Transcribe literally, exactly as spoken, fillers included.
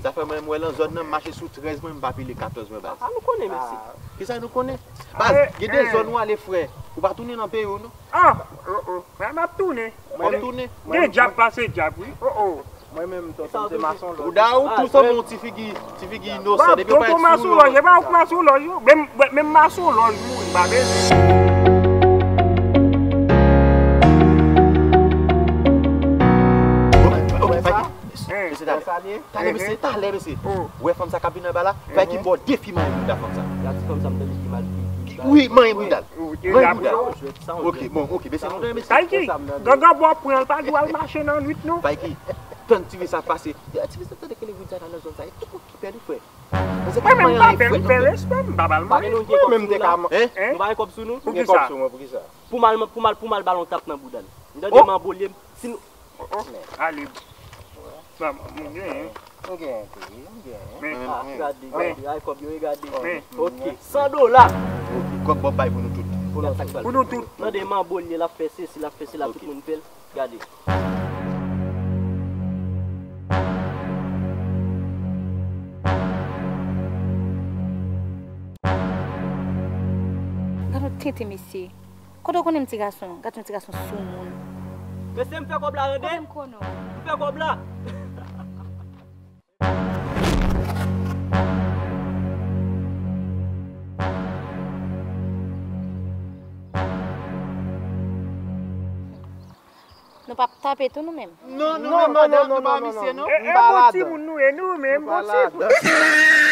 Sa fè mwen, m wè nan zòn nan, m mache sou trèz mwen, m pa pile katòz mwen, baz. A, nou konnen, mesye. Kisa nou konnen? Baz, gen de zòn ou ale, frè. Ou pa tounen nan peyi w, non. Ah, oh, oh. Mwen, m ap tounen. Mwen, m tounen. Gen djab pase djab, wi. Oh, oh. Mwen menm, tonton, se masonlòj. Bouda ou tou sanble yon ti figi, ti figi inosan. Depi w parèt sou lòj, e pa ou k masonlòj, yo. Menm, menm masonlòj mouri, m pa bezwen. Mesye, talè. Talè, mesye, talè, mesye. Ou wè fanm sa k ap vin anba la? Fè ki bò defi manyen bouda fanm sa. Gade fanm sa, m tande ki mal, ki, ki wi, manyen bouda l. Manyen bouda l. Ok, bon, ok, mesye, nou gen mesye. Ay ki, gangan bò pran l, pa dwe al mache nan nwit, non. Fè ki, tann ti vi sa pase. Ti vi sa tande kele bouda la nan zòn sa, e tout moun ki pè li, frè. Mwen menm, m pa pè l, m fè respè, m pa ba l manyen. Mwen menm, m te ka, hein? Nou pa gen kòb sou nou? Poukisa? Pou m al, pou m al, pou m al ba l yon tap nan bouda l. M tande m anbolye m. Si nou Oh, oh. Ale. Sa, m genyen. M genyen tou, wi, m genyen. Men, ah, gade, men, gade, ay kòb yo, e gade. Men. Ok, san dola. Ok, kòb Bòb bay pou nou tout. Pou nou tout. Pou nou tout. Tande manbo l ye, l ap fè sesi, l ap fè sela, tout moun pè l. Gade. Gade yon tenten mesye. Kote w konnen m ti gason? Gad yon ti gason soumoun. Mesye, m fè kòb la, tande? Kote m konnen w? M fè kòb la. Nou p ap tape tou nou menm? Non, nou menm, madanm, nou pa misye, non. E, e bon timoun nou ye, nou menm, bon timoun.